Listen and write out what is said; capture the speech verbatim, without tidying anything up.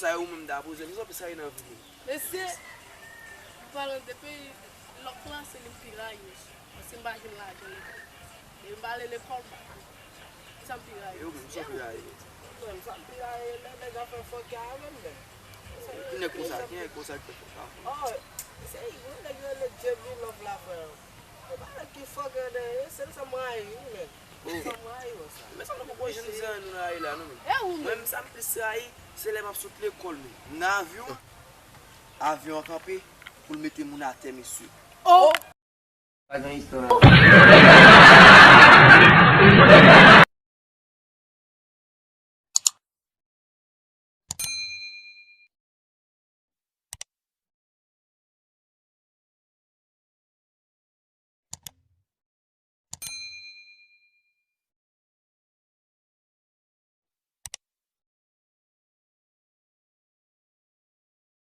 Sa yo menm ta poze, m santi sa yo nan vi m. Mesye, m palan depi lòk la se li m pi rayi mesye. Paske m pa janm rayi lekòl. Depi m pa ale lekòl, m pa konn. Sa m pi rayi. Yo menm, sa pi rayi. Mwen, sa m pi rayi, lè nèg ap fè fòkè avè m, men. Ki nèg konsa, ki nèg konsa ki fè fòkè avè w? Oh, se yon nèg yo rele Jeremy Love la, frè. E pa nèg ki fòkè de, se sa m rayi, wi, men. Sa m rayi, wè sa. Men sa nou poko janm di anyen nou rayi la, non, men. E ou menm? Mwen, sa m plis rayi, se lè m ap sot lekòl, men. M nan avyon, avyon an kanpe, pou l mete moun atè, mesye. Oh! Pa gen istwa.